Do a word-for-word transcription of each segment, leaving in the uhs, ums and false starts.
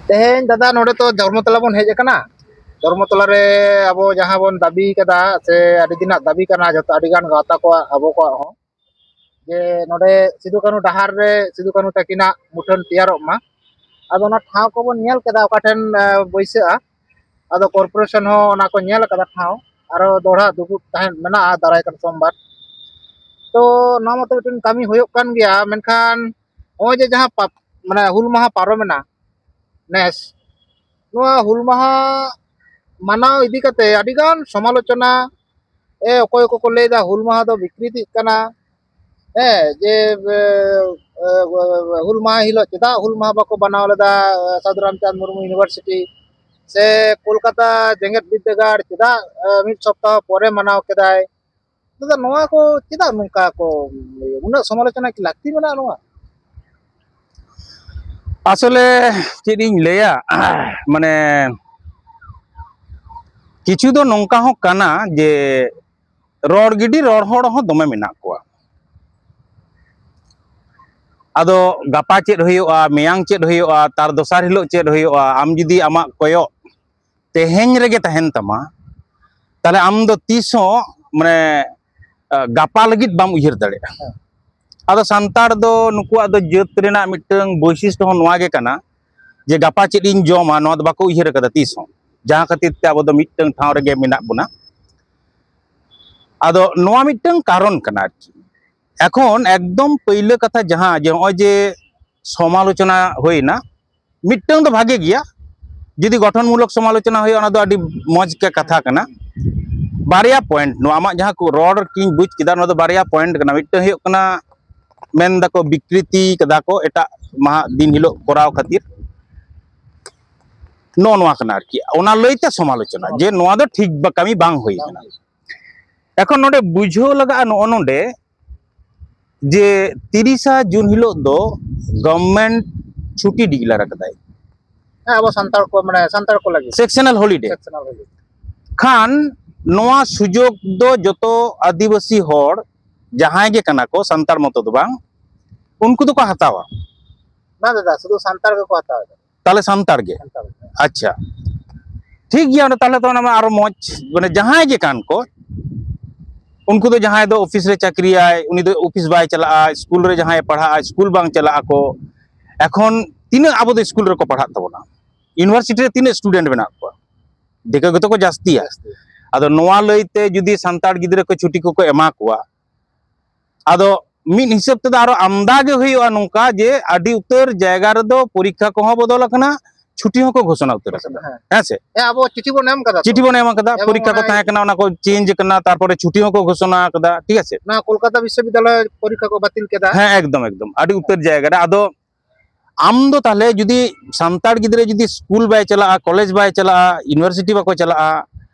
ᱛᱮᱦᱮᱧ ᱫᱟᱫᱟ ᱱᱚᱰᱮ ᱛᱚ ᱫᱷᱚᱨᱢᱚᱛᱚᱞᱟ ᱵᱚᱱ ᱦᱮᱡ ᱟᱠᱟᱱᱟ᱾ ᱫᱷᱚᱨᱢᱚᱛᱚᱞᱟ ᱨᱮ ᱟᱵᱚ ᱡᱟᱦᱟᱸ ᱵᱚᱱ ᱫᱟᱹᱵᱤ ᱠᱟᱫᱟ, ᱥᱮ ᱟᱹᱰᱤ ᱫᱤᱱᱟᱜ ᱫᱟᱹᱵᱤ ᱠᱟᱱᱟ ᱡᱚᱛᱚ, ᱟᱹᱰᱤ ᱜᱟᱱ ᱜᱟᱶᱛᱟ ᱠᱚᱣᱟᱜ, ᱟᱵᱚ ᱠᱚᱣᱟᱜ ᱦᱚᱸ, ᱡᱮ ᱱᱚᱰᱮ ᱥᱤᱫᱩ ᱠᱟᱹᱱᱦᱩ ᱰᱟᱦᱟᱨ ᱨᱮ ᱥᱤᱫᱩ ᱠᱟᱹᱱᱦᱩ ᱛᱟᱹᱠᱤᱱᱟᱜ ᱢᱩᱴᱷᱟᱹᱱ ᱛᱮᱭᱟᱨᱚᱜ ᱢᱟ᱾ ᱟᱫᱚ ᱚᱱᱟ ᱴᱷᱟᱶ ᱠᱚᱵᱚᱱ ᱧᱮᱞ ᱠᱮᱫᱟ ᱚᱠᱟ ᱴᱷᱮᱱ, ᱮ, ᱵᱟᱹᱭᱥᱟᱹᱜᱼᱟ᱾ ᱟᱫᱚ corporation ᱦᱚᱸ ᱚᱱᱟ ᱠᱚ ᱧᱮᱞ ᱟᱠᱟᱫᱟ ᱴᱷᱟᱶ, ᱟᱨᱚ ᱫᱚᱦᱲᱟ ᱫᱩᱯᱩᱵ ᱛᱟᱦᱮᱸ ᱢᱮᱱᱟᱜᱼᱟ ᱫᱟᱨᱟᱭ ᱠᱟᱱ ᱥᱳᱢᱵᱟᱨ᱾ ᱛᱚ ᱱᱚᱣᱟ ᱢᱟᱛᱚ ᱢᱤᱫᱴᱮᱱ ᱠᱟᱹᱢᱤ ᱦᱩᱭᱩᱜ ᱠᱟᱱ ᱜᱮᱭᱟ, ᱢᱮᱱᱠᱷᱟᱱ ᱱᱚᱜᱼᱚᱭ ᱡᱮ ᱡᱟᱦᱟᱸ ᱯᱟᱯ-, ᱢᱟᱱᱮ ᱦᱩᱞ ᱢᱟᱦᱟ ᱯᱟᱨᱚᱢᱮᱱᱟ ᱱᱮᱥ, ᱱᱚᱣᱟ ᱦᱩᱞ ᱢᱟᱦᱟ ᱢᱟᱱᱟᱣ ᱤᱫᱤ ᱠᱟᱛᱮ ᱟᱹᱰᱤᱜᱟᱱ ᱥᱚᱢᱟᱞᱳᱪᱚᱱᱟ, ᱮ, ᱚᱠᱚᱭ ᱠᱚᱠᱚ ᱞᱟᱹᱭᱫᱟ ᱦᱩᱞ ᱢᱟᱦᱟ ᱫᱚ ᱵᱤᱠᱨᱤᱛᱤᱜ ᱠᱟᱱᱟ, ᱦᱮᱸ, ᱡᱮ, ᱮ, ᱮ, ᱦᱩᱞ ᱢᱟᱦᱟ ᱦᱤᱞᱳᱜ ᱪᱮᱫᱟᱜ ᱦᱩᱞ ᱢᱟᱦᱟ ᱵᱟᱠᱚ ᱢᱟᱱᱟᱣ ᱞᱮᱫᱟ, ᱮ, ᱥᱟᱫᱷᱩ ᱨᱟᱢᱪᱟᱸᱫᱽ ᱢᱩᱨᱢᱩ ᱤᱭᱩᱱᱤᱵᱷᱟᱨᱥᱤᱴᱤ ᱥᱮ ᱠᱳᱞᱠᱟᱛᱟ ᱡᱮᱜᱮᱛ ᱵᱤᱨᱫᱟᱹᱜᱟᱲ ᱪᱮᱫᱟᱜ, ᱮ, ᱢᱤᱫ ᱥᱚᱯᱛᱟᱦᱚ ᱯᱚᱨᱮ ᱢᱟᱱᱟᱣ ᱠᱮᱫᱟᱭ? ᱫᱟᱫᱟ, ᱱᱚᱣᱟ ᱠᱚ ᱪᱮᱫᱟᱜ ᱱᱚᱝᱠᱟ ᱠᱚ, ᱩᱱᱟᱹᱜ ᱥᱚᱢᱟᱞᱳᱪᱚᱱᱟ ᱠᱤ ᱞᱟᱹᱠᱛᱤ ᱢᱮᱱᱟᱜᱼᱟ ᱱᱚᱣᱟ? ᱟᱥᱚᱞᱮ ᱪᱮᱫ ᱤᱧ ᱞᱟᱹᱭᱟ, ᱢᱟᱱᱮ ᱠᱤᱪᱷᱩ ᱫᱚ ᱱᱚᱝᱠᱟ ᱦᱚᱸ ᱠᱟᱱᱟ ᱡᱮ ᱨᱚᱲ ᱜᱤᱰᱤ ᱨᱚᱲ ᱦᱚᱲ ᱦᱚᱸ ᱫᱚᱢᱮ ᱢᱮᱱᱟᱜ ᱠᱚᱣᱟ᱾ ᱟᱫᱚ ᱜᱟᱯᱟ ᱪᱮᱫ ᱦᱩᱭᱩᱜᱼᱟ, ᱢᱮᱭᱟᱝ ᱪᱮᱫ ᱦᱩᱭᱩᱜᱼᱟ, ᱛᱟᱨ ᱫᱚᱥᱟᱨ ᱦᱤᱞᱳᱜ ᱪᱮᱫ ᱦᱩᱭᱩᱜᱼᱟ, ᱟᱢ ᱡᱩᱫᱤ ᱟᱢᱟᱜ ᱠᱚᱭᱚᱜ ᱛᱮᱦᱮᱧ ᱨᱮᱜᱮ ᱛᱟᱦᱮᱱ ᱛᱟᱢᱟ, ᱛᱟᱦᱞᱮ ᱟᱢ ᱫᱚ ᱛᱤᱥ ᱦᱚᱸ, ᱢᱟᱱᱮ, ᱟ, ᱜᱟᱯᱟ ᱞᱟᱹᱜᱤᱫ ᱵᱟᱢ ᱩᱭᱦᱟᱹᱨ ᱫᱟᱲᱮᱭᱟᱜᱼᱟ᱾ ᱦᱮᱸ᱾ ᱟᱫᱚ ᱥᱟᱱᱛᱟᱲ ᱫᱚ ᱱᱩᱠᱩᱣᱟᱜ ᱫᱚ ᱡᱟᱹᱛ ᱨᱮᱱᱟᱜ ᱢᱤᱫᱴᱟᱝ ᱵᱳᱭᱥᱤᱥᱴ ᱦᱚᱸ ᱱᱚᱣᱟ ᱜᱮ ᱠᱟᱱᱟ ᱡᱮ ᱜᱟᱯᱟ ᱪᱮᱫ ᱤᱧ ᱡᱚᱢᱟ, ᱱᱚᱣᱟ ᱫᱚ ᱵᱟᱠᱚ ᱩᱭᱦᱟᱹᱨ ᱟᱠᱟᱫᱟ ᱛᱤᱥ ᱦᱚᱸ, ᱡᱟᱦᱟᱸ ᱠᱷᱟᱹᱛᱤᱨ ᱛᱮ ᱟᱵᱚ ᱫᱚ ᱢᱤᱫᱴᱟᱝ ᱴᱷᱟᱶ ᱨᱮᱜᱮ ᱢᱮᱱᱟᱜ ᱵᱚᱱᱟ᱾ ᱟᱫᱚ ᱱᱚᱣᱟ ᱢᱤᱫᱴᱟᱝ ᱠᱟᱨᱚᱱ ᱠᱟᱱᱟ ᱟᱨᱠᱤ᱾ ᱮᱠᱷᱚᱱ ᱮᱠᱫᱚᱢ ᱯᱟᱹᱭᱞᱟᱹ ᱠᱟᱛᱷᱟ ᱡᱟᱦᱟᱸ ᱡᱮ ᱱᱚᱜᱼᱚᱭ ᱡᱮ ᱥᱚᱢᱟᱞᱳᱪᱚᱱᱟ ᱦᱩᱭᱱᱟ, ᱢᱤᱫᱴᱟᱝ ᱫᱚ ᱵᱷᱟᱜᱮ ᱜᱮᱭᱟ, ᱡᱩᱫᱤ ᱜᱚᱴᱷᱚᱱᱢᱩᱞᱚᱠ ᱥᱚᱢᱟᱞᱳᱪᱚᱱᱟ ᱦᱩᱭᱩᱜᱼᱟ, ᱚᱱᱟ ᱫᱚ ᱟᱹᱰᱤ ᱢᱚᱡᱽ ᱜᱮ ᱠᱟᱛᱷᱟ ᱠᱟᱱᱟ᱾ ᱵᱟᱨᱭᱟ ᱯᱚᱭᱮᱱᱴ, ᱱᱚᱣᱟ ᱟᱢᱟᱜ ᱡᱟᱦᱟᱸ ᱠᱚ ᱨᱚᱲ ᱠᱤᱧ ᱵᱩᱡᱽ ᱠᱮᱫᱟ, ᱱᱚᱣᱟ ᱫᱚ ᱵᱟᱨᱭᱟ ᱯᱚᱭᱮᱱᱴ ᱠᱟᱱᱟ᱾ ᱢᱤᱫᱴᱟᱝ ᱦᱩᱭᱩᱜ ᱠᱟᱱᱟ, ᱢᱮᱱ ᱫᱟᱠᱚ ᱵᱤᱠᱨᱤᱛᱤ ᱠᱟᱫᱟ ᱠᱚ ᱮᱴᱟᱜ ᱢᱟᱦᱟ ᱫᱤᱱ ᱦᱤᱞᱳᱜ ᱠᱚᱨᱟᱣ ᱠᱷᱟᱹᱛᱤᱨ, ᱱᱚᱜᱼᱚ ᱱᱚᱣᱟ ᱠᱟᱱᱟ ᱟᱨᱠᱤ᱾ ᱚᱱᱟ ᱞᱟᱹᱭᱛᱮ ᱥᱚᱢᱟᱞᱳᱪᱚᱱᱟ ᱡᱮ ᱱᱚᱣᱟ ᱫᱚ ᱴᱷᱤᱠ ᱵᱟ-, ᱠᱟᱹᱢᱤ ᱵᱟᱝ ᱦᱩᱭ ᱠᱟᱱᱟ᱾ ᱮᱠᱷᱚᱱ ᱱᱚᱰᱮ ᱵᱩᱡᱷᱟᱹᱣ ᱞᱟᱜᱟᱜᱼᱟ ᱱᱚᱜᱼᱚ ᱱᱚᱰᱮ ᱡᱮ ᱛᱤᱨᱤᱥᱟ ᱡᱩᱱ ᱦᱤᱞᱳᱜ ᱫᱚ ᱜᱚᱵᱷᱢᱮᱱᱴ ᱪᱷᱩᱴᱤ ᱰᱤᱠᱞᱮᱭᱟᱨ ᱟᱠᱟᱫᱟᱭ᱾ ᱦᱮᱸ, ᱟᱵᱚ ᱥᱟᱱᱛᱟᱲ ᱠᱚ, ᱢᱟᱱᱮ ᱥᱟᱱᱛᱟᱲ ᱠᱚ ᱞᱟᱹᱜᱤᱫ᱾ ᱥᱮᱠᱥᱚᱱᱟᱞ ᱦᱚᱞᱤᱰᱮ᱾ ᱥᱮᱠᱥᱚᱱᱟᱞ ᱦᱚᱞᱤᱰᱮ᱾ ᱠᱷᱟᱱ ᱱᱚᱣᱟ ᱥᱩᱡᱳᱜᱽ ᱫᱚ ᱡᱚᱛᱚ ᱟᱹᱫᱤᱵᱟᱹᱥᱤ ᱦᱚᱲ ᱡᱟᱦᱟᱸᱭ ᱜᱮ ᱠᱟᱱᱟ ᱠᱚ, ᱥᱟᱱᱛᱟᱲ ᱢᱚᱛᱚ ᱫᱚ ᱵᱟᱝ, ᱩᱱᱠᱩ ᱫᱚᱠᱚ ᱦᱟᱛᱟᱣᱟ᱾ ᱵᱟᱝ ᱫᱟᱫᱟ, ᱥᱩᱫᱷᱩ ᱥᱟᱱᱛᱟᱲ ᱜᱮᱠᱚ ᱦᱟᱛᱟᱣ ᱮᱫᱟ᱾ ᱛᱟᱦᱞᱮ ᱥᱟᱱᱛᱟᱲ ᱜᱮ᱾ ᱥᱟᱱᱛᱟᱲ ᱜᱮ᱾ ᱟᱪᱪᱷᱟ, ᱴᱷᱤᱠ ᱜᱮᱭᱟ, ᱚᱸᱰᱮ ᱛᱟᱦᱞᱮ ᱛᱚ ᱚᱱᱟ ᱢᱟ ᱟᱨᱚ ᱢᱚᱡᱽ, ᱢᱟᱱᱮ ᱡᱟᱦᱟᱸᱭ ᱜᱮ ᱠᱟᱱ ᱠᱚ, ᱩᱱᱠᱩ ᱫᱚ ᱡᱟᱦᱟᱸᱭ ᱫᱚ ᱚᱯᱷᱤᱥ ᱨᱮ ᱪᱟᱹᱠᱨᱤᱭᱟᱭ, ᱩᱱᱤ ᱫᱚ ᱚᱯᱷᱤᱥ ᱵᱟᱭ ᱪᱟᱞᱟᱜᱼᱟ, ᱥᱠᱩᱞ ᱨᱮ ᱡᱟᱦᱟᱸᱭ ᱯᱟᱲᱦᱟᱜᱼᱟ, ᱥᱠᱩᱞ ᱵᱟᱝ ᱪᱟᱞᱟᱜ ᱟᱠᱚ᱾ ᱮᱠᱷᱚᱱ ᱛᱤᱱᱟᱹᱜ ᱟᱵᱚ ᱫᱚ ᱥᱠᱩᱞ ᱨᱮᱠᱚ ᱯᱟᱲᱦᱟᱜ ᱛᱟᱵᱚᱱᱟ? ᱤᱭᱩᱱᱤᱵᱷᱟᱨᱥᱤᱴᱤ ᱨᱮ ᱛᱤᱱᱟᱹᱜ ᱥᱴᱩᱰᱮᱱᱴ ᱢᱮᱱᱟᱜ ᱠᱚᱣᱟ? ᱫᱤᱠᱩ ᱜᱮᱛᱚ ᱠᱚ ᱡᱟᱹᱥᱛᱤᱭᱟ᱾ ᱡᱟᱹᱥᱛᱤ᱾ ᱟᱫᱚ ᱱᱚᱣᱟ ᱞᱟᱹᱭᱛᱮ ᱡᱩᱫᱤ ᱥᱟᱱᱛᱟᱲ ᱜᱤᱫᱽᱨᱟᱹ ᱠᱚ ᱪᱷᱩᱴᱤ ᱠᱚᱠᱚ ᱮᱢᱟ ᱠᱚᱣᱟ, ᱟᱫᱚ ᱢᱤᱫ ᱦᱤᱥᱟᱹᱵ ᱛᱮᱫᱚ ᱟᱨᱚ ᱟᱢᱫᱟ ᱜᱮ ᱦᱩᱭᱩᱜᱼᱟ ᱱᱚᱝᱠᱟ ᱡᱮ ᱟᱹᱰᱤ ᱩᱛᱟᱹᱨ ᱡᱟᱭᱜᱟ ᱨᱮᱫᱚ ᱯᱚᱨᱤᱠᱠᱷᱟ ᱠᱚᱦᱚᱸ ᱵᱚᱫᱚᱞ ᱟᱠᱟᱱᱟ, ᱪᱷᱩᱴᱤ ᱦᱚᱸᱠᱚ ᱜᱷᱳᱥᱚᱱᱟ ᱩᱛᱟᱹᱨ ᱟᱠᱟᱫᱟ᱾ ᱦᱮᱸ᱾ ᱦᱮᱸ ᱥᱮ? ᱦᱮᱸ, ᱟᱵᱚ ᱪᱤᱴᱷᱤ ᱵᱚᱱ ᱮᱢ ᱠᱟᱫᱟ ᱛᱚ᱾ ᱪᱤᱴᱷᱤ ᱵᱚᱱ ᱮᱢ ᱟᱠᱟᱫᱟ, ᱮᱢ ᱯᱚᱨᱤᱠᱠᱷᱟ ᱠᱚ ᱚᱱᱟ ᱛᱟᱦᱮᱸ ᱠᱟᱱᱟ, ᱚᱱᱟ ᱠᱚ ᱪᱮᱧᱡᱽ ᱟᱠᱟᱱᱟ, ᱛᱟᱨᱯᱚᱨᱮ ᱪᱷᱩᱴᱤ ᱦᱚᱸᱠᱚ ᱜᱷᱳᱥᱚᱱᱟ ᱟᱠᱟᱫᱟ, ᱴᱷᱤᱠ ᱟᱪᱷᱮ? ᱱᱚᱣᱟ ᱠᱳᱞᱠᱟᱛᱟ ᱵᱤᱥᱥᱚᱵᱤᱫᱽᱫᱟᱞᱚᱭ ᱯᱚᱨᱤᱠᱠᱷᱟ ᱠᱚ ᱵᱟᱹᱛᱤᱞ ᱠᱮᱫᱟ᱾ ᱦᱮᱸ, ᱮᱠᱫᱚᱢ, ᱮᱠᱫᱚᱢ, ᱟᱹᱰᱤ ᱩᱛᱟᱹᱨ ᱡᱟᱭᱜᱟ ᱨᱮ᱾ ᱟᱫᱚ ᱟᱢ ᱫᱚ ᱛᱟᱦᱞᱮ ᱡᱩᱫᱤ ᱥᱟᱱᱛᱟᱲ ᱜᱤᱫᱽᱨᱟᱹ ᱡᱩᱫᱤ ᱥᱠᱩᱞ ᱵᱟᱭ ᱪᱟᱞᱟᱜᱼᱟ, ᱠᱚᱞᱮᱡᱽ ᱵᱟᱭ ᱪᱟᱞᱟᱜᱼᱟ, ᱤᱭᱩᱱᱤᱵᱷᱟᱨᱥᱤᱴᱤ ᱵᱟᱠᱚ ᱪᱟᱞᱟᱜᱼᱟ,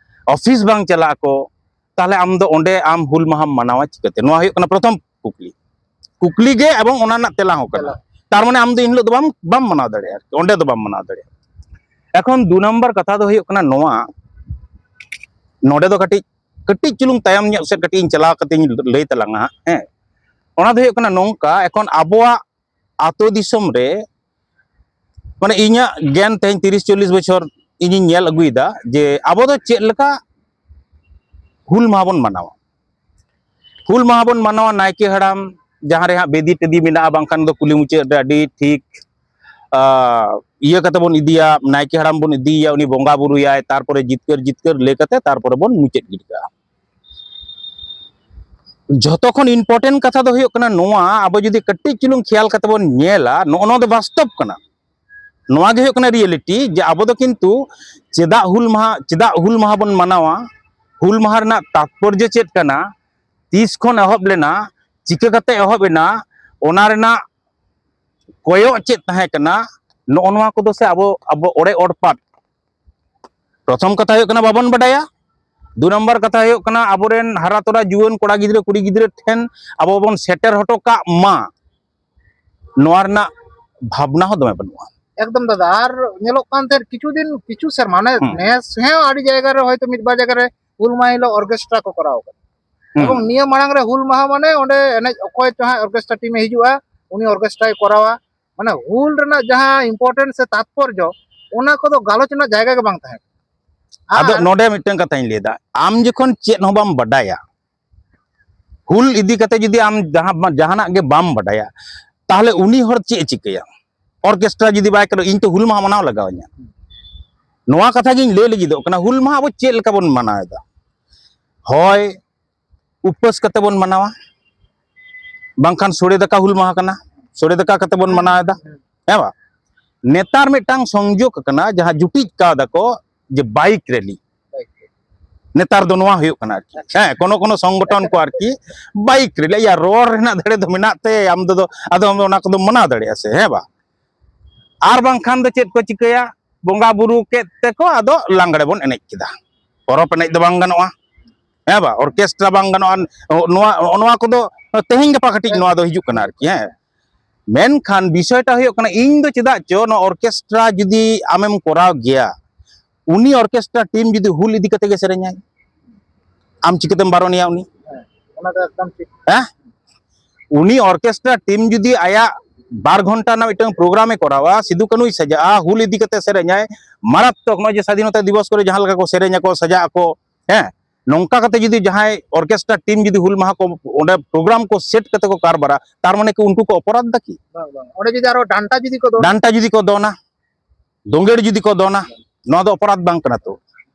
ᱚᱯᱷᱤᱥ ᱵᱟᱝ ᱪᱟᱞᱟᱜ ᱟᱠᱚ, ᱛᱟᱦᱞᱮ ᱟᱢ ᱫᱚ ᱚᱸᱰᱮ ᱟᱢ ᱦᱩᱞ ᱢᱟᱦᱟᱢ ᱢᱟᱱᱟᱣᱟ ᱪᱤᱠᱟᱹᱛᱮ? ᱱᱚᱣᱟ ᱦᱩᱭᱩᱜ ᱠᱟᱱᱟ ᱯᱨᱚᱛᱷᱚᱢ ᱠᱩᱠᱞᱤ᱾ ᱠᱩᱠᱞᱤ ᱜᱮ ᱮᱵᱚᱝ ᱚᱱᱟ ᱨᱮᱱᱟᱜ ᱛᱮᱞᱟ ᱦᱚᱸ ᱠᱟᱱᱟ᱾ ᱛᱮᱞᱟ᱾ ᱛᱟᱨ ᱢᱟᱱᱮ ᱟᱢ ᱫᱚ ᱮᱱ ᱦᱤᱞᱳᱜ ᱫᱚ ᱵᱟᱢ, ᱵᱟᱢ ᱢᱟᱱᱟᱣ ᱫᱟᱲᱮᱭᱟᱜᱼᱟ ᱟᱨᱠᱤ, ᱚᱸᱰᱮ ᱫᱚ ᱵᱟᱢ ᱢᱟᱱᱟᱣ ᱫᱟᱲᱮᱭᱟᱜᱼᱟ᱾ ᱮᱠᱷᱚᱱ ᱫᱩ ᱱᱟᱢᱵᱟᱨ ᱠᱟᱛᱷᱟ ᱫᱚ ᱦᱩᱭᱩᱜ ᱠᱟᱱᱟ ᱱᱚᱣᱟ, ᱱᱚᱰᱮ ᱫᱚ ᱠᱟᱹᱴᱤᱡ, ᱠᱟᱹᱴᱤᱡ ᱪᱩᱞᱩᱝ ᱛᱟᱭᱚᱢ ᱧᱚᱜ ᱥᱮᱫ ᱠᱟᱹᱴᱤᱡ ᱤᱧ ᱪᱟᱞᱟᱣ ᱠᱟᱛᱮ ᱤᱧ ᱞᱟᱹᱭ ᱛᱟᱞᱟᱝᱟ ᱦᱟᱸᱜ, ᱦᱮᱸ᱾ ᱚᱱᱟ ᱫᱚ ᱦᱩᱭᱩᱜ ᱠᱟᱱᱟ ᱱᱚᱝᱠᱟ, ᱮᱠᱷᱚᱱ ᱟᱵᱚᱣᱟᱜ ᱟᱛᱳ ᱫᱤᱥᱚᱢ ᱨᱮ, ᱢᱟᱱᱮ ᱤᱧᱟᱹᱜ ᱜᱮᱱ ᱛᱮᱦᱮᱧ ᱛᱤᱨᱤᱥ ᱪᱚᱞᱞᱤᱥ ᱵᱚᱪᱷᱚᱨ ᱤᱧᱤᱧ ᱧᱮᱞ ᱟᱹᱜᱩᱭᱮᱫᱟ ᱡᱮ ᱟᱵᱚ ᱫᱚ ᱪᱮᱫ ᱞᱮᱠᱟ ᱦᱩᱞ ᱢᱟᱦᱟ ᱵᱚᱱ ᱢᱟᱱᱟᱣᱟ᱾ ᱦᱩᱞ ᱢᱟᱦᱟ ᱵᱚᱱ ᱢᱟᱱᱟᱣᱟ, ᱱᱟᱭᱠᱮ ᱦᱟᱲᱟᱢ ᱡᱟᱦᱟᱸ ᱨᱮ ᱦᱟᱸᱜ ᱵᱮᱫᱤ ᱴᱮᱫᱤ ᱢᱮᱱᱟᱜᱼᱟ, ᱵᱟᱝᱠᱷᱟᱱ ᱫᱚ ᱠᱩᱞᱦᱤ ᱢᱩᱪᱟᱹᱫ ᱨᱮ ᱟᱹᱰᱤ ᱴᱷᱤᱠ, ᱟ, ᱤᱭᱟᱹ ᱠᱟᱛᱮ ᱵᱚᱱ ᱤᱫᱤᱭᱟ, ᱱᱟᱭᱠᱮ ᱦᱟᱲᱟᱢ ᱵᱚᱱ ᱤᱫᱤᱭᱮᱭᱟ, ᱩᱱᱤ ᱵᱚᱸᱜᱟ ᱵᱩᱨᱩᱭᱟᱭ, ᱛᱟᱨᱯᱚᱨᱮ ᱡᱤᱛᱠᱟᱹᱨ ᱡᱤᱛᱠᱟᱹᱨ ᱞᱟᱹᱭ ᱠᱟᱛᱮ ᱛᱟᱨᱯᱚᱨᱮ ᱵᱚᱱ ᱢᱩᱪᱟᱹᱫ ᱜᱤᱰᱤ ᱠᱟᱜᱼᱟ᱾ ᱡᱷᱚᱛᱚ ᱠᱷᱚᱱ important ᱠᱟᱛᱷᱟ ᱫᱚ ᱦᱩᱭᱩᱜ ᱠᱟᱱᱟ ᱱᱚᱣᱟ, ᱟᱵᱚ ᱡᱩᱫᱤ ᱠᱟᱹᱴᱤᱡ ᱪᱩᱞᱩᱝ ᱠᱷᱮᱭᱟᱞ ᱠᱟᱛᱮ ᱵᱚᱱ ᱧᱮᱞᱟ, ᱱᱚᱜᱼᱚ ᱱᱚᱣᱟ ᱫᱚ ᱵᱟᱥᱛᱚᱵ ᱠᱟᱱᱟ᱾ ᱱᱚᱣᱟ ᱜᱮ ᱦᱩᱭᱩᱜ ᱠᱟᱱᱟ reality, ᱡᱮ ᱟᱵᱚ ᱫᱚ ᱠᱤᱱᱛᱩ ᱪᱮᱫᱟᱜ ᱦᱩᱞ ᱢᱟᱦᱟ, ᱪᱮᱫᱟᱜ ᱦᱩᱞ ᱢᱟᱦᱟ ᱵᱚᱱ ᱢᱟᱱᱟᱣᱟ, ᱦᱩᱞ ᱢᱟᱦᱟ ᱨᱮᱱᱟᱜ ᱛᱟᱛᱯᱚᱨᱡᱚ ᱪᱮᱫ ᱠᱟᱱᱟ, ᱛᱤᱥ ᱠᱷᱚᱱ ᱮᱦᱚᱵ ᱞᱮᱱᱟ, ᱪᱤᱠᱟᱹ ᱠᱟᱛᱮ ᱮᱦᱚᱵ ᱮᱱᱟ, ᱚᱱᱟ ᱨᱮᱱᱟᱜ ᱠᱚᱭᱚᱜ ᱪᱮᱫ ᱛᱟᱦᱮᱸ ᱠᱟᱱᱟ, ᱱᱚᱜᱼᱚ ᱱᱚᱣᱟ ᱠᱚᱫᱚ ᱥᱮ ᱟᱵᱚ, ᱟᱵᱚ ᱚᱲᱮ ᱚᱲᱯᱟᱛ, ᱯᱨᱚᱛᱷᱚᱢ ᱠᱟᱛᱷᱟ ᱦᱩᱭᱩᱜ ᱠᱟᱱᱟ ᱵᱟᱵᱚᱱ ᱵᱟᱰᱟᱭᱟ, ᱫᱩ ᱱᱟᱢᱵᱟᱨ ᱠᱟᱛᱷᱟ ᱦᱩᱭᱩᱜ ᱠᱟᱱᱟ ᱟᱵᱚᱨᱮᱱ ᱦᱟᱨᱟ ᱛᱚᱨᱟ ᱡᱩᱣᱟᱹᱱ ᱠᱚᱲᱟ ᱜᱤᱫᱽᱨᱟᱹ ᱠᱩᱲᱤ ᱜᱤᱫᱽᱨᱟᱹ ᱴᱷᱮᱱ ᱟᱵᱚ ᱵᱚᱱ ᱥᱮᱴᱮᱨ ᱦᱚᱴᱚ ᱠᱟᱜ ᱢᱟ, ᱱᱚᱣᱟ ᱨᱮᱱᱟᱜ ᱵᱷᱟᱵᱽᱱᱟ ᱦᱚᱸ ᱫᱚᱢᱮ ᱵᱟᱹᱱᱩᱜᱼᱟ᱾ ᱮᱠᱫᱚᱢ ᱫᱟᱫᱟ, ᱟᱨ ᱧᱮᱞᱚᱜ ᱠᱟᱱ ᱛᱟᱦᱮᱸᱫ ᱠᱤᱪᱷᱩ ᱫᱤᱱ, ᱠᱤᱪᱷᱩ ᱥᱮᱨᱢᱟ, ᱦᱟᱱᱮ ᱦᱩᱸ᱾ ᱱᱮᱥ ᱦᱮᱸ ᱟᱹᱰᱤ ᱡᱟᱭᱜᱟ ᱨᱮ ᱦᱚᱭᱛᱳ ᱢᱤᱫ ᱵᱟᱨ ᱡᱟᱭᱜᱟ ᱨᱮ ᱦᱩᱞ ᱢᱟᱦᱟ ᱦᱤᱞᱳᱜ ᱚᱨᱠᱮᱥᱴᱨᱟ ᱠᱚ ᱠᱚᱨᱟᱣ ᱠᱟᱫᱟ᱾ ᱦᱩᱸ᱾ ᱮᱵᱚᱝ ᱱᱤᱭᱟᱹ ᱢᱟᱲᱟᱝ ᱨᱮ ᱦᱩᱞ ᱢᱟᱦᱟ ᱢᱟᱱᱮ ᱚᱸᱰᱮ ᱮᱱᱮᱡ ᱚᱠᱚᱭ ᱪᱚ ᱦᱟᱸᱜ ᱚᱨᱠᱮᱥᱴᱨᱟ ᱴᱤᱢᱮ ᱦᱤᱡᱩᱜᱼᱟ, ᱩᱱᱤ ᱚᱨᱠᱮᱥᱴᱨᱟᱭ ᱠᱚᱨᱟᱣᱟ᱾ ᱢᱟᱱᱮ ᱦᱩᱞ ᱨᱮᱱᱟᱜ ᱡᱟᱦᱟᱸ ᱤᱢᱯᱚᱨᱴᱮᱱᱥ ᱥᱮ ᱛᱟᱛᱯᱚᱨᱡᱚ, ᱚᱱᱟ ᱠᱚᱫᱚ ᱜᱟᱞᱚᱪ ᱨᱮᱱᱟᱜ ᱡᱟᱭᱜᱟ ᱜᱮ ᱵᱟᱝ ᱛᱟᱦᱮᱸ ᱠᱟᱱᱟ᱾ ᱟᱫᱚ ᱟᱨ ᱱᱚᱰᱮ ᱢᱤᱫᱴᱟᱝ ᱠᱟᱛᱷᱟᱧ ᱞᱟᱹᱭᱫᱟ, ᱟᱢ ᱡᱚᱠᱷᱚᱱ ᱪᱮᱫ ᱦᱚᱸ ᱵᱟᱢ ᱵᱟᱰᱟᱭᱟ, ᱦᱩᱞ ᱤᱫᱤ ᱠᱟᱛᱮ ᱡᱩᱫᱤ ᱟᱢ ᱡᱟᱦᱟᱸ ᱡᱟᱦᱟᱱᱟᱜ ᱜᱮ ᱵᱟᱢ ᱵᱟᱰᱟᱭᱟ, ᱛᱟᱦᱚᱞᱮ ᱩᱱᱤ ᱦᱚᱲ ᱪᱮᱫ ᱮ ᱪᱤᱠᱟᱹᱭᱟ? ᱚᱨᱠᱮᱥᱴᱨᱟ ᱡᱩᱫᱤ ᱵᱟᱭ ᱠᱟᱱᱟ, ᱤᱧ ᱛᱚ ᱦᱩᱞ ᱢᱟᱦᱟ ᱢᱟᱱᱟᱣ ᱞᱟᱜᱟᱣ ᱤᱧᱟ᱾ ᱱᱚᱣᱟ ᱠᱟᱛᱷᱟ ᱜᱤᱧ ᱞᱟᱹᱭ ᱞᱟᱹᱜᱤᱫᱚᱜ ᱠᱟᱱᱟ, ᱦᱩᱞ ᱢᱟᱦᱟ ᱟᱵᱚ ᱪᱮᱫ ᱞᱮᱠᱟ ᱵᱚᱱ ᱢᱟᱱᱟᱣ ᱮᱫᱟ? ᱦᱳᱭ, ᱩᱯᱟᱹᱥ ᱠᱟᱛᱮ ᱵᱚᱱ ᱢᱟᱱᱟᱣᱟ, ᱵᱟᱝᱠᱷᱟᱱ ᱥᱚᱲᱮ ᱫᱟᱠᱟ ᱦᱩᱞ ᱢᱟᱦᱟ ᱠᱟᱱᱟ, ᱥᱚᱲᱮ ᱫᱟᱠᱟ ᱠᱟᱛᱮ ᱵᱚᱱ ᱢᱟᱱᱟᱣ ᱮᱫᱟ, ᱦᱮᱸ ᱵᱟᱝ? ᱱᱮᱛᱟᱨ ᱢᱤᱫᱴᱟᱝ ᱥᱚᱝᱡᱳᱜᱽ ᱟᱠᱟᱱᱟ, ᱡᱟᱦᱟᱸ ᱡᱩᱴᱤᱡ ᱠᱟᱣᱫᱟ ᱠᱚ, ᱡᱮ ᱵᱟᱭᱤᱠ ᱨᱮᱞᱤ᱾ ᱱᱮᱛᱟᱨ ᱫᱚ ᱱᱚᱣᱟ ᱦᱩᱭᱩᱜ ᱠᱟᱱᱟ ᱟᱨᱠᱤ᱾ ᱦᱮᱸ, ᱠᱳᱱᱳ ᱠᱳᱱᱳ ᱥᱚᱝᱜᱚᱴᱷᱚᱱ ᱠᱚ ᱟᱨᱠᱤ ᱵᱟᱭᱤᱠ ᱨᱮᱞᱤ, ᱭᱟ, ᱨᱚᱲ ᱨᱮᱱᱟᱜ ᱫᱟᱲᱮ ᱫᱚ ᱢᱮᱱᱟᱜ ᱛᱮ ᱟᱢ ᱫᱚ, ᱟᱫᱚ ᱚᱱᱟ ᱠᱚᱫᱚ ᱢᱟᱱᱟᱣ ᱫᱟᱲᱮᱭᱟᱜᱼᱟ ᱥᱮ, ᱦᱮᱸ ᱵᱟᱝ? ᱟᱨ ᱵᱟᱝᱠᱷᱟᱱ ᱫᱚ ᱪᱮᱫ ᱠᱚ ᱪᱤᱠᱟᱹᱭᱟ? ᱵᱚᱸᱜᱟ ᱵᱩᱨᱩ ᱠᱮᱫ ᱛᱮᱠᱚ ᱟᱫᱚ ᱞᱟᱜᱽᱲᱮ ᱵᱚᱱ ᱮᱱᱮᱡ ᱠᱮᱫᱟ᱾ ᱯᱚᱨᱚᱵᱽ ᱮᱱᱮᱡ ᱫᱚ ᱵᱟᱝ ᱜᱟᱱᱚᱜᱼᱟ, ᱦᱮᱸ ᱵᱟᱝ? ᱚᱨᱠᱮᱥᱴᱨᱟ ᱵᱟᱝ ᱜᱟᱱᱚᱜᱼᱟ᱾ ᱱᱚᱣᱟ, ᱱᱚᱣᱟ ᱠᱚᱫᱚ ᱛᱮᱦᱮᱧ ᱜᱟᱯᱟ ᱠᱟᱹᱴᱤᱡ ᱱᱚᱣᱟ ᱫᱚ ᱦᱤᱡᱩᱜ ᱠᱟᱱᱟ ᱟᱨᱠᱤ, ᱦᱮᱸ᱾ ᱢᱮᱱᱠᱷᱟᱱ ᱵᱤᱥᱚᱭᱴᱟ ᱦᱩᱭᱩᱜ ᱠᱟᱱᱟ, ᱤᱧ ᱫᱚ ᱪᱮᱫᱟᱜ ᱪᱚ ᱱᱚᱣᱟ ᱚᱨᱠᱮᱥᱴᱨᱟ ᱡᱩᱫᱤ ᱟᱢᱮᱢ ᱠᱚᱨᱟᱣ ᱜᱮᱭᱟ, ᱩᱱᱤ ᱚᱨᱠᱮᱥᱴᱨᱟ ᱴᱤᱢ ᱡᱩᱫᱤ ᱦᱩᱞ ᱤᱫᱤ ᱠᱟᱛᱮ ᱜᱮ ᱥᱮᱨᱮᱧᱟᱭ, ᱟᱢ ᱪᱤᱠᱟᱹᱛᱮᱢ ᱵᱟᱨᱚᱱᱮᱭᱟ ᱩᱱᱤ? ᱦᱮᱸ, ᱚᱱᱟ ᱫᱚ ᱮᱠᱫᱚᱢ ᱴᱷᱤᱠ᱾ ᱦᱮᱸ? ᱩᱱᱤ ᱚᱨᱠᱮᱥᱴᱨᱟ ᱴᱤᱢ ᱡᱩᱫᱤ ᱟᱭᱟᱜ ᱵᱟᱨ ᱜᱷᱚᱱᱴᱟ ᱨᱮᱱᱟᱜ ᱢᱤᱫᱴᱟᱝ ᱯᱨᱳᱜᱨᱟᱢ ᱮ ᱠᱚᱨᱟᱣᱟ, ᱥᱤᱫᱩ ᱠᱟᱹᱱᱩᱭ ᱥᱟᱡᱟᱜᱼᱟ, ᱦᱩᱞ ᱤᱫᱤ ᱠᱟᱛᱮ ᱥᱮᱨᱮᱧᱟᱭ, ᱢᱟᱨᱟᱛᱛᱚᱠ, ᱱᱚᱜᱼᱚᱭ ᱡᱮ ᱥᱟᱫᱷᱤᱱᱚᱛᱟ ᱫᱤᱵᱚᱥ ᱠᱚᱨᱮ ᱡᱟᱦᱟᱸ ᱞᱮᱠᱟ ᱠᱚ ᱥᱮᱨᱮᱧ ᱟᱠᱚ, ᱥᱟᱡᱟᱜ ᱟᱠᱚ, ᱦᱮᱸ, ᱱᱚᱝᱠᱟ ᱠᱟᱛᱮ ᱡᱩᱫᱤ ᱡᱟᱦᱟᱸᱭ ᱚᱨᱠᱮᱥᱴᱨᱟ ᱴᱤᱢ ᱡᱩᱫᱤ ᱦᱩᱞ ᱢᱟᱦᱟ ᱠᱚ ᱚᱸᱰᱮ ᱯᱨᱳᱜᱨᱟᱢ ᱠᱚ ᱥᱮᱴ ᱠᱟᱛᱮ ᱠᱚ ᱠᱟᱨᱵᱟᱨᱟ, ᱛᱟᱨ ᱢᱟᱱᱮ ᱠᱤ ᱩᱱᱠᱩ ᱠᱚ ᱚᱯᱚᱨᱟᱫ ᱫᱟ ᱠᱤ? ᱵᱟᱝ, ᱵᱟᱝ, ᱚᱸᱰᱮ ᱡᱩᱫᱤ ᱟᱨᱚ ᱰᱟᱱᱴᱟ ᱡᱩᱫᱤ ᱠᱚ ᱫᱚᱱ ᱰᱟᱱᱴᱟ ᱡᱩᱫᱤ ᱠᱚ ᱫᱚᱱᱟ, ᱫᱚᱝᱜᱮᱲ ᱡᱩᱫᱤ ᱠᱚ ᱫᱚᱱᱟ, ᱱᱚᱣᱟ ᱫᱚ ᱚᱯᱚᱨᱟᱫ ᱵᱟᱝ ᱠᱟᱱᱟ ᱛᱚ?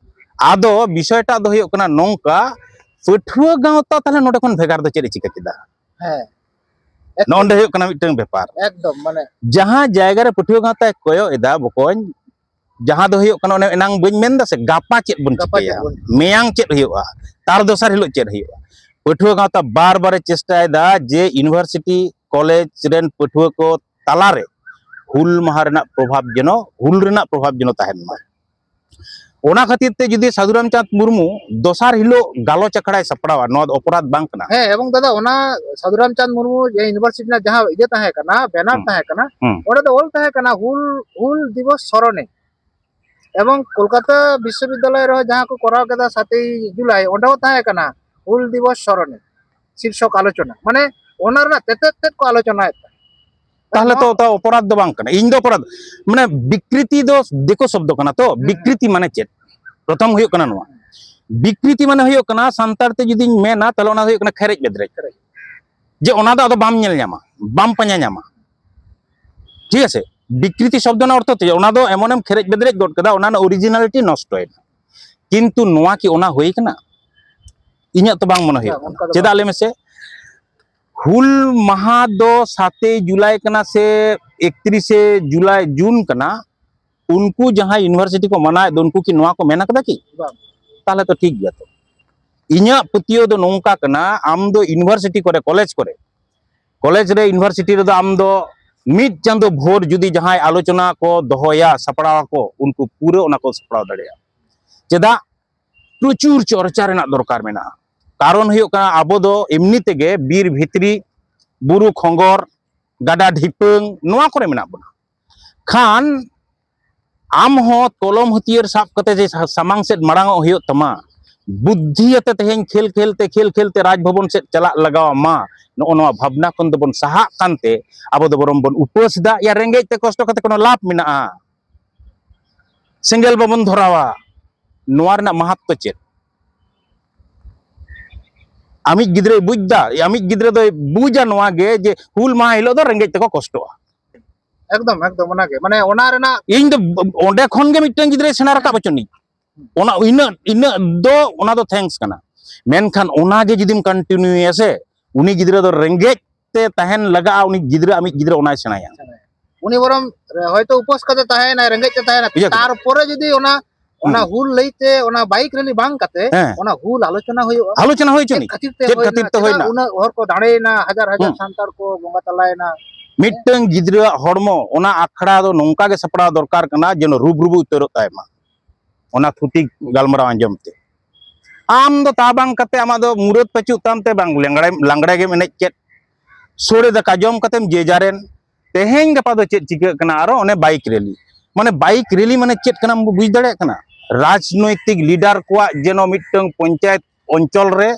ᱟᱫᱚ ᱵᱤᱥᱚᱭᱴᱟᱜ ᱫᱚ ᱦᱩᱭᱩᱜ ᱠᱟᱱᱟ ᱱᱚᱝᱠᱟ, ᱯᱟᱹᱴᱷᱩᱣᱟᱹ ᱜᱟᱶᱛᱟ ᱛᱟᱦᱞᱮ ᱱᱚᱰᱮ ᱠᱷᱚᱱ ᱵᱷᱮᱜᱟᱨ ᱫᱚ ᱪᱮᱫ ᱮ ᱪᱤᱠᱟᱹ ᱠᱮᱫᱟ? ᱦᱮᱸ᱾ ᱱᱚᱜᱼᱚ ᱱᱚᱰᱮ ᱦᱩᱭᱩᱜ ᱠᱟᱱᱟ ᱢᱤᱫᱴᱟᱝ ᱵᱮᱯᱟᱨ᱾ ᱮᱠᱫᱚᱢ, ᱢᱟᱱᱮ ᱡᱟᱦᱟᱸ ᱡᱟᱭᱜᱟ ᱨᱮ ᱯᱟᱹᱴᱷᱩᱣᱟᱹ ᱜᱟᱶᱛᱟᱭ ᱠᱚᱭᱚᱜ ᱮᱫᱟ ᱵᱚᱠᱚᱧ, ᱡᱟᱦᱟᱸ ᱫᱚ ᱦᱩᱭᱩᱜ ᱠᱟᱱᱟ, ᱚᱱᱮ ᱮᱱᱟᱝ ᱵᱟᱹᱧ ᱢᱮᱱ ᱫᱟ ᱥᱮ, ᱜᱟᱯᱟ ᱪᱮᱫ ᱵᱚᱱ ᱜᱟᱯᱟ ᱪᱮᱫ ᱪᱤᱠᱟᱹᱭᱟ, ᱵᱚᱱ ᱢᱮᱭᱟᱝ ᱪᱮᱫ ᱦᱩᱭᱩᱜᱼᱟ, ᱛᱟᱨ ᱫᱚᱥᱟᱨ ᱦᱤᱞᱳᱜ ᱪᱮᱫ ᱦᱩᱭᱩᱜᱼᱟ? ᱯᱟᱹᱴᱷᱩᱣᱟᱹ ᱜᱟᱶᱛᱟ ᱵᱟᱨ ᱵᱟᱨᱮ ᱪᱮᱥᱴᱟᱭᱮᱫᱟ ᱡᱮ ᱤᱭᱩᱱᱤᱵᱷᱟᱨᱥᱤᱴᱤ ᱠᱚᱞᱮᱡᱽ ᱨᱮᱱ ᱯᱟᱹᱴᱷᱩᱣᱟᱹ ᱠᱚ ᱛᱟᱞᱟᱨᱮ ᱦᱩᱞ ᱢᱟᱦᱟ ᱨᱮᱱᱟᱜ ᱯᱨᱚᱵᱷᱟᱵᱽ ᱡᱮᱱᱚ, ᱦᱩᱞ ᱨᱮᱱᱟᱜ ᱯᱨᱚᱵᱷᱟᱵᱽ ᱡᱮᱱᱚ ᱛᱟᱦᱮᱱ ᱢᱟ᱾ ᱚᱱᱟ ᱠᱷᱟᱹᱛᱤᱨ ᱛᱮ ᱡᱩᱫᱤ ᱥᱟᱹᱫᱷᱩ ᱨᱟᱢᱪᱟᱸᱫᱽ ᱢᱩᱨᱢᱩ ᱫᱚᱥᱟᱨ ᱦᱤᱞᱳᱜ ᱜᱟᱞᱚᱪ ᱟᱠᱷᱲᱟᱭ ᱥᱟᱯᱲᱟᱣᱟ, ᱱᱚᱣᱟ ᱫᱚ ᱚᱯᱚᱨᱟᱫᱷ ᱵᱟᱝ ᱠᱟᱱᱟ? ᱦᱮᱸ, ᱮᱵᱚᱝ ᱫᱟᱫᱟ, ᱚᱱᱟ ᱥᱟᱹᱫᱷᱩ ᱨᱟᱢᱪᱟᱸᱫᱽ ᱢᱩᱨᱢᱩ ᱡᱮ ᱤᱭᱩᱱᱤᱵᱷᱟᱨᱥᱤᱴᱤ ᱨᱮᱱᱟᱜ ᱡᱟᱦᱟᱸ ᱤᱭᱟᱹ ᱛᱟᱦᱮᱸ ᱠᱟᱱᱟ, ᱵᱮᱱᱟᱨ ᱦᱩᱸ᱾ ᱛᱟᱦᱮᱸ ᱠᱟᱱᱟ, ᱦᱩᱸ᱾ ᱚᱸᱰᱮ ᱫᱚ ᱚᱞ ᱛᱟᱦᱮᱸ ᱠᱟᱱᱟ, "ᱦᱩᱞ, ᱦᱩᱞ ᱫᱤᱵᱚᱥ ᱥᱚᱨᱚᱱᱤ", ᱮᱵᱚᱝ ᱠᱳᱞᱠᱟᱛᱟ ᱵᱤᱥᱥᱚᱵᱤᱫᱽᱫᱟᱞᱚᱭ ᱨᱮᱦᱚᱸ ᱡᱟᱦᱟᱸ ᱠᱚ ᱠᱚᱨᱟᱣ ᱠᱮᱫᱟ ᱥᱟᱛᱮᱭ ᱡᱩᱞᱟᱭ, ᱚᱸᱰᱮ ᱦᱚᱸ ᱛᱟᱦᱮᱸ ᱠᱟᱱᱟ "ᱦᱩᱞ ᱫᱤᱵᱚᱥ ᱥᱚᱨᱚᱱᱤ" ᱥᱤᱨᱥᱚᱠ ᱟᱞᱳᱪᱚᱱᱟ, ᱢᱟᱱᱮ ᱚᱱᱟ ᱨᱮᱱᱟᱜ ᱛᱮᱛᱮᱫ ᱛᱮᱫ ᱠᱚ ᱟᱞᱳᱪᱚᱱᱟᱭᱮᱫ ᱛᱟᱦᱮᱸᱫ᱾ ᱛᱟᱦᱞᱮ ᱛᱚ, ᱛᱚ ᱚᱯᱚᱨᱟᱫᱷ ᱫᱚ ᱵᱟᱝ ᱠᱟᱱᱟ᱾ ᱤᱧ ᱫᱚ ᱚᱯᱚᱨᱟᱫᱷ, ᱢᱟᱱᱮ ᱵᱤᱠᱨᱤᱛᱤ ᱫᱚ ᱫᱤᱠᱩ ᱥᱚᱵᱫᱚ ᱠᱟᱱᱟ ᱛᱚ᱾ ᱦᱩᱸ᱾ ᱵᱤᱠᱨᱤᱛᱤ ᱢᱟᱱᱮ ᱪᱮᱫ? ᱯᱨᱚᱛᱷᱚᱢ ᱦᱩᱭᱩᱜ ᱠᱟᱱᱟ ᱱᱚᱣᱟ, ᱵᱤᱠᱨᱤᱛᱤ ᱢᱟᱱᱮ ᱦᱩᱭᱩᱜ ᱠᱟᱱᱟ, ᱥᱟᱱᱛᱟᱲ ᱛᱮ ᱡᱩᱫᱤᱧ ᱢᱮᱱᱟ, ᱛᱟᱦᱞᱮ ᱚᱱᱟ ᱫᱚ ᱦᱩᱭᱩᱜ ᱠᱟᱱᱟ ᱠᱷᱮᱨᱮᱡ ᱵᱮᱫᱨᱮᱡ, ᱡᱮ ᱚᱱᱟ ᱫᱚ ᱟᱫᱚ ᱵᱟᱢ ᱧᱮᱞ ᱧᱟᱢᱟ, ᱵᱟᱢ ᱯᱟᱸᱡᱟ ᱧᱟᱢᱟ᱾ ᱴᱷᱤᱠ ᱟᱪᱷᱮ? ᱵᱤᱠᱨᱤᱛᱤ ᱥᱚᱵᱫᱚ ᱨᱮᱱᱟᱜ ᱚᱨᱛᱷᱚ ᱛᱮ ᱚᱱᱟ ᱫᱚ ᱮᱢᱚᱱᱮᱢ ᱠᱷᱮᱨᱮᱡ ᱵᱮᱫᱨᱮᱡ ᱜᱚᱫ ᱠᱟᱫᱟ, ᱚᱱᱟ ᱨᱮᱱᱟᱜ ᱚᱨᱤᱡᱤᱱᱟᱞᱤᱴᱤ ᱱᱚᱥᱴᱚᱭᱮᱱᱟ᱾ ᱠᱤᱱᱛᱩ ᱱᱚᱣᱟ ᱠᱤ ᱚᱱᱟ ᱦᱩᱭ ᱠᱟᱱᱟ? ᱤᱧᱟᱹᱜ ᱛᱚ ᱵᱟᱝ ᱢᱚᱱᱮ ᱦᱩᱭᱩᱜ ᱵᱟᱝ, ᱠᱟᱱᱟ᱾ ᱚᱱᱠᱟ ᱫᱚ ᱪᱮᱫᱟᱜ ᱵᱟᱝ᱾ ᱞᱟᱹᱭ ᱢᱮᱥᱮ, ᱦᱩᱞ ᱢᱟᱦᱟ ᱫᱚ ᱥᱟᱛᱮᱭ ᱡᱩᱞᱟᱭ ᱠᱟᱱᱟ ᱥᱮ ᱮᱠᱛᱨᱤᱥᱮ ᱡᱩᱞᱟᱭ, ᱡᱩᱱ ᱠᱟᱱᱟ, ᱩᱱᱠᱩ ᱡᱟᱦᱟᱸᱭ ᱤᱭᱩᱱᱤᱵᱷᱟᱨᱥᱤᱴᱤ ᱠᱚ ᱢᱟᱱᱟᱣᱮᱫ ᱫᱚ, ᱩᱱᱠᱩ ᱠᱤ ᱱᱚᱣᱟ ᱠᱚ ᱢᱮᱱ ᱠᱟᱫᱟ ᱠᱤ? ᱵᱟᱝ᱾ ᱛᱟᱦᱞᱮ ᱛᱚ ᱴᱷᱤᱠ ᱜᱮᱭᱟ ᱛᱚ᱾ ᱤᱧᱟᱹᱜ ᱯᱟᱹᱛᱭᱟᱹᱣ ᱫᱚ ᱱᱚᱝᱠᱟ ᱠᱟᱱᱟ, ᱟᱢ ᱫᱚ ᱤᱭᱩᱱᱤᱵᱷᱟᱨᱥᱤᱴᱤ ᱠᱚᱨᱮ, ᱠᱚᱞᱮᱡᱽ ᱠᱚᱨᱮ, ᱠᱚᱞᱮᱡᱽ ᱨᱮ, ᱤᱭᱩᱱᱤᱵᱷᱟᱨᱥᱤᱴᱤ ᱨᱮᱫᱚ ᱟᱢ ᱫᱚ ᱢᱤᱫ ᱪᱟᱸᱫᱚ ᱵᱷᱳᱨ ᱡᱩᱫᱤ ᱡᱟᱦᱟᱸᱭ ᱟᱞᱳᱪᱚᱱᱟ ᱠᱚ ᱫᱚᱦᱚᱭᱟ, ᱥᱟᱯᱲᱟᱣ ᱟᱠᱚ, ᱩᱱᱠᱩ ᱯᱩᱨᱟᱹ ᱚᱱᱟ ᱠᱚ ᱥᱟᱯᱲᱟᱣ ᱫᱟᱲᱮᱭᱟᱜᱼᱟ᱾ ᱪᱮᱫᱟᱜ? ᱯᱨᱚᱪᱩᱨ ᱪᱚᱨᱪᱟ ᱨᱮᱱᱟᱜ ᱫᱚᱨᱠᱟᱨ ᱢᱮᱱᱟᱜᱼᱟ᱾ ᱠᱟᱨᱚᱱ ᱦᱩᱭᱩᱜ ᱠᱟᱱᱟ, ᱟᱵᱚ ᱫᱚ ᱮᱢᱱᱤ ᱛᱮᱜᱮ ᱵᱤᱨ ᱵᱷᱤᱛᱨᱤ, ᱵᱩᱨᱩ ᱠᱷᱚᱸᱜᱚᱨ, ᱜᱟᱰᱟ ᱰᱷᱤᱯᱟᱹᱝ, ᱱᱚᱣᱟ ᱠᱚᱨᱮ ᱢᱮᱱᱟᱜ ᱵᱚᱱᱟ᱾ ᱠᱷᱟᱱ ᱟᱢ ᱦᱚᱸ ᱠᱚᱞᱚᱢ ᱦᱟᱹᱛᱭᱟᱹᱨ ᱥᱟᱵ ᱠᱟᱛᱮ ᱡᱮ ᱥᱟ-, ᱥᱟᱢᱟᱝ ᱥᱮᱫ ᱢᱟᱲᱟᱝ ᱚᱜ ᱦᱩᱭᱩᱜ ᱛᱟᱢᱟ, ᱵᱩᱫᱽᱫᱷᱤ ᱟᱛᱮ ᱛᱮᱦᱮᱧ ᱠᱷᱮᱞ ᱠᱷᱮᱞ ᱛᱮ, ᱠᱷᱮᱞ ᱠᱷᱮᱞ ᱛᱮ ᱨᱟᱡᱽ ᱵᱷᱚᱵᱚᱱ ᱥᱮᱫ ᱪᱟᱞᱟᱜ ᱞᱟᱜᱟᱣ ᱟᱢᱟ, ᱱᱚᱜᱼᱚ ᱱᱚᱣᱟ ᱵᱷᱟᱵᱽᱱᱟ ᱠᱷᱚᱱ ᱫᱚᱵᱚᱱ ᱥᱟᱦᱟᱜ ᱠᱟᱱᱛᱮ ᱟᱵᱚ ᱫᱚ ᱵᱚᱨᱚᱝ ᱵᱚᱱ ᱩᱯᱟᱹᱥ ᱮᱫᱟ᱾ ᱭᱟ, ᱨᱮᱸᱜᱮᱡ ᱛᱮ ᱠᱚᱥᱴᱚ ᱠᱟᱛᱮ ᱠᱳᱱᱳ ᱞᱟᱵᱷ ᱢᱮᱱᱟᱜᱼᱟ? ᱥᱮᱸᱜᱮᱞ ᱵᱟᱵᱚᱱ ᱫᱷᱚᱨᱟᱣᱟ, ᱱᱚᱣᱟ ᱨᱮᱱᱟᱜ ᱢᱟᱦᱟᱛᱛᱚ ᱪᱮᱫ? ᱟᱢᱤᱡ ᱜᱤᱫᱽᱨᱟᱹᱭ ᱵᱩᱡᱽ ᱫᱟ? ᱟᱢᱤᱡ ᱜᱤᱫᱽᱨᱟᱹ ᱫᱚᱭ ᱵᱩᱡᱟ ᱱᱚᱣᱟ ᱜᱮ ᱡᱮ ᱦᱩᱞ ᱢᱟᱦᱟ ᱦᱤᱞᱳᱜ ᱫᱚ ᱨᱮᱸᱜᱮᱡ ᱛᱮᱠᱚ ᱠᱚᱥᱴᱚᱜᱼᱟ? ᱮᱠᱫᱚᱢ, ᱮᱠᱫᱚᱢ, ᱚᱱᱟᱜᱮ, ᱢᱟᱱᱮ, ᱚᱱᱟ ᱨᱮᱱᱟᱜ ᱤᱧ ᱫᱚ ᱚᱸᱰᱮ ᱠᱷᱚᱱ ᱜᱮ ᱢᱤᱫᱴᱟᱝ ᱜᱤᱫᱽᱨᱟᱹᱭ ᱥᱮᱬᱟ ᱨᱟᱠᱟᱵ ᱦᱚᱪᱚᱱᱤᱡ᱾ ᱚᱱᱟ ᱤᱱᱟᱹᱜ, ᱤᱱᱟᱹᱜ ᱫᱚ, ᱚᱱᱟ ᱫᱚ ᱛᱷᱮᱝᱠᱥ ᱠᱟᱱᱟ᱾ ᱢᱮᱱᱠᱷᱟᱱ ᱚᱱᱟ ᱜᱮ ᱡᱩᱫᱤᱢ ᱠᱚᱱᱴᱤᱱᱤᱭᱩᱭᱟ ᱥᱮ, ᱩᱱᱤ ᱜᱤᱫᱽᱨᱟᱹ ᱫᱚ ᱨᱮᱸᱜᱮᱡ ᱛᱮ ᱛᱟᱦᱮᱱ ᱞᱟᱜᱟᱜᱼᱟ, ᱩᱱᱤ ᱜᱤᱫᱽᱨᱟᱹ, ᱟᱢᱤᱡ ᱜᱤᱫᱽᱨᱟᱹ ᱚᱱᱟᱭ ᱥᱮᱬᱟᱭᱟ᱾ ᱩᱱᱤ ᱵᱚᱨᱚᱝ ᱦᱚᱭᱛᱳ ᱩᱯᱟᱹᱥ ᱠᱟᱛᱮ ᱛᱟᱦᱮᱸᱭᱮᱱᱟᱭ, ᱨᱮᱸᱜᱮᱡ ᱛᱮ ᱛᱟᱦᱮᱸᱭᱮᱱᱟᱭ, ᱵᱩᱡᱷᱟᱹᱣ ᱠᱮᱫᱟ? ᱛᱟᱨᱯᱚᱨᱮ ᱡᱩᱫᱤ ᱚᱱᱟ, ᱚᱱᱟ ᱦᱩᱸ᱾ ᱦᱩᱞ ᱞᱟᱹᱭᱛᱮ ᱚᱱᱟ ᱵᱟᱭᱤᱠ ᱨᱮᱞᱤ ᱵᱟᱝ ᱠᱟᱛᱮ, ᱦᱮᱸ᱾ ᱚᱱᱟ ᱦᱩᱞ ᱟᱞᱳᱪᱚᱱᱟ ᱦᱩᱭᱩᱜᱼᱟ᱾ ᱟᱞᱳᱪᱚᱱᱟ ᱦᱩᱭ ᱪᱮᱫ ᱦᱚᱪᱚᱱᱤᱡ᱾ ᱠᱷᱟᱹᱛᱤᱨ ᱛᱮ ᱪᱮᱫ ᱦᱩᱭᱱᱟ? ᱠᱷᱟᱹᱛᱤᱨ ᱛᱮ ᱪᱮᱫᱟᱜ ᱦᱩᱭᱱᱟ? ᱩᱱᱟᱹᱜ ᱦᱚᱲ ᱠᱚ ᱫᱟᱲᱮᱭᱮᱱᱟ, ᱦᱟᱡᱟᱨ ᱦᱟᱡᱟᱨ ᱦᱩᱸ᱾ ᱥᱟᱱᱛᱟᱲ ᱠᱚ ᱵᱚᱸᱜᱟ ᱛᱟᱞᱟᱭᱮᱱᱟ? ᱢᱤᱫᱴᱟᱝ ᱜᱤᱫᱽᱨᱟᱹᱣᱟᱜ ᱦᱚᱲᱢᱚ ᱚᱱᱟ ᱟᱠᱷᱲᱟ ᱫᱚ ᱱᱚᱝᱠᱟ ᱜᱮ ᱥᱟᱯᱲᱟᱣ ᱫᱚᱨᱠᱟᱨ ᱠᱟᱱᱟ, ᱡᱮᱱᱚ ᱨᱩᱵ ᱨᱩᱵᱩ ᱩᱛᱟᱹᱨᱚᱜ ᱛᱟᱭ ᱢᱟ᱾ ᱚᱱᱟ ᱛᱷᱩᱛᱤ ᱜᱟᱞᱢᱟᱨᱟᱣ ᱟᱸᱡᱚᱢ ᱛᱮ᱾ ᱟᱢ ᱫᱚ ᱛᱟ ᱵᱟᱝ ᱠᱟᱛᱮ ᱟᱢᱟᱜ ᱫᱚ ᱢᱩᱨᱟᱹᱫ ᱯᱟᱹᱪᱩᱜ ᱛᱟᱢ ᱛᱮ ᱵᱟᱝ ᱞᱮᱝᱲᱟ-, ᱞᱟᱝᱲᱮ ᱜᱮᱢ ᱮᱱᱮᱡ ᱠᱮᱫ᱾ ᱥᱳᱲᱮ ᱫᱟᱠᱟ ᱡᱚᱢ ᱠᱟᱛᱮᱢ ᱡᱮ ᱡᱟᱨᱮᱱ᱾ ᱛᱮᱦᱮᱧ ᱜᱟᱯᱟ ᱫᱚ ᱪᱮᱫ ᱪᱤᱠᱟᱹᱜ ᱠᱟᱱᱟ ᱟᱨᱚ ᱚᱱᱮ ᱵᱟᱭᱤᱠ ᱨᱮᱞᱤ᱾ ᱢᱟᱱᱮ ᱵᱟᱭᱤᱠ ᱨᱮᱞᱤ ᱢᱟᱱᱮ ᱪᱮᱫ ᱠᱟᱱᱟᱢ ᱵᱩᱡᱽ ᱫᱟᱲᱮᱭᱟᱜ ᱠᱟᱱᱟ? ᱨᱟᱡᱽᱱᱳᱭᱛᱤᱠ ᱞᱤᱰᱟᱨ ᱠᱚᱣᱟᱜ ᱡᱮᱱᱚ ᱢᱤᱫᱴᱟᱝ ᱯᱚᱧᱪᱟᱭᱮᱛ ᱚᱧᱪᱚᱞ ᱨᱮ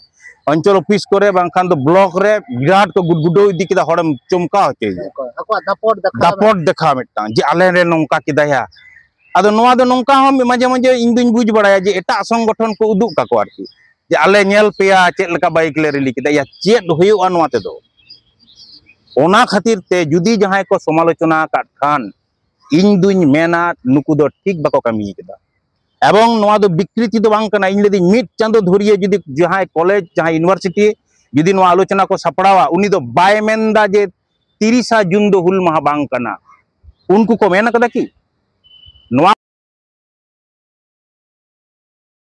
ᱚᱧᱪᱚᱞ ᱚᱯᱷᱤᱥ ᱠᱚᱨᱮ ᱵᱟᱝᱠᱷᱟᱱ ᱫᱚ ᱵᱞᱚᱠ ᱨᱮ ᱵᱤᱨᱟᱴ ᱠᱚ ᱜᱩᱰᱜᱩᱰᱟᱹᱣ ᱤᱫᱤ ᱠᱮᱫᱟ, ᱦᱚᱲᱮᱢ ᱪᱚᱢᱠᱟᱣ ᱦᱚᱪᱚᱭᱮᱭᱟ᱾ ᱟᱠᱚᱣᱟᱜ ᱫᱟᱯᱚᱴ ᱫᱮᱠᱷᱟᱣ᱾ ᱫᱟᱯᱚᱴ ᱫᱮᱠᱷᱟᱣ ᱢᱤᱫᱴᱟᱝ ᱡᱮ ᱟᱞᱮ ᱨᱮ ᱱᱚᱝᱠᱟ ᱠᱮᱫᱟᱭᱟ᱾ ᱟᱫᱚ ᱱᱚᱣᱟ ᱫᱚ ᱱᱚᱝᱠᱟ ᱦᱚᱸ ᱢᱟᱡᱷᱮ ᱢᱟᱡᱷᱮ ᱤᱧ ᱫᱩᱧ ᱵᱩᱡᱽ ᱵᱟᱲᱟᱭᱟ ᱡᱮ ᱮᱴᱟᱜ ᱥᱚᱝᱜᱚᱴᱷᱚᱱ ᱠᱚ ᱩᱫᱩᱜ ᱠᱟᱠᱚ ᱟᱨᱠᱤ, ᱡᱮ ᱟᱞᱮ ᱧᱮᱞ ᱯᱮᱭᱟ ᱪᱮᱫ ᱞᱮᱠᱟ ᱵᱟᱭᱤᱠ ᱞᱮ ᱨᱮᱞᱤ ᱠᱮᱫᱟ᱾ ᱭᱟ, ᱪᱮᱫ ᱦᱩᱭᱩᱜᱼᱟ ᱱᱚᱣᱟ ᱛᱮᱫᱚ? ᱚᱱᱟ ᱠᱷᱟᱹᱛᱤᱨ ᱛᱮ ᱡᱩᱫᱤ ᱡᱟᱦᱟᱸᱭ ᱠᱚ ᱥᱚᱢᱟᱞᱳᱪᱚᱱᱟ ᱟᱠᱟᱫ ᱠᱷᱟᱱ, ᱤᱧ ᱫᱩᱧ ᱢᱮᱱᱟ ᱱᱩᱠᱩ ᱫᱚ ᱴᱷᱤᱠ ᱵᱟᱠᱚ ᱠᱟᱹᱢᱤ ᱠᱮᱫᱟ᱾ ᱮᱵᱚᱝ ᱱᱚᱣᱟ ᱫᱚ ᱵᱤᱠᱨᱤᱛᱤ ᱫᱚ ᱵᱟᱝ ᱠᱟᱱᱟ᱾ ᱤᱧ ᱞᱟᱹᱭᱫᱟᱹᱧ ᱢᱤᱫ ᱪᱟᱸᱫᱚ ᱫᱷᱩᱨᱤᱭᱟᱹ ᱡᱩᱫᱤ ᱡᱟᱦᱟᱸᱭ ᱠᱚᱞᱮᱡᱽ, ᱡᱟᱦᱟᱸᱭ ᱤᱭᱩᱱᱤᱵᱷᱟᱨᱥᱤᱴᱤ ᱡᱩᱫᱤ ᱱᱚᱣᱟ ᱟᱞᱳᱪᱚᱱᱟ ᱠᱚ ᱥᱟᱯᱲᱟᱣᱟ, ᱩᱱᱤ ᱫᱚ ᱵᱟᱭ ᱢᱮᱱᱫᱟ ᱡᱮ ᱛᱤᱨᱤᱥᱟ ᱡᱩᱱ ᱫᱚ ᱦᱩᱞ ᱢᱟᱦᱟ ᱵᱟᱝ ᱠᱟᱱᱟ᱾ ᱩᱱᱠᱩ ᱠᱚ ᱢᱮᱱ ᱠᱟᱫᱟ ᱠᱤ?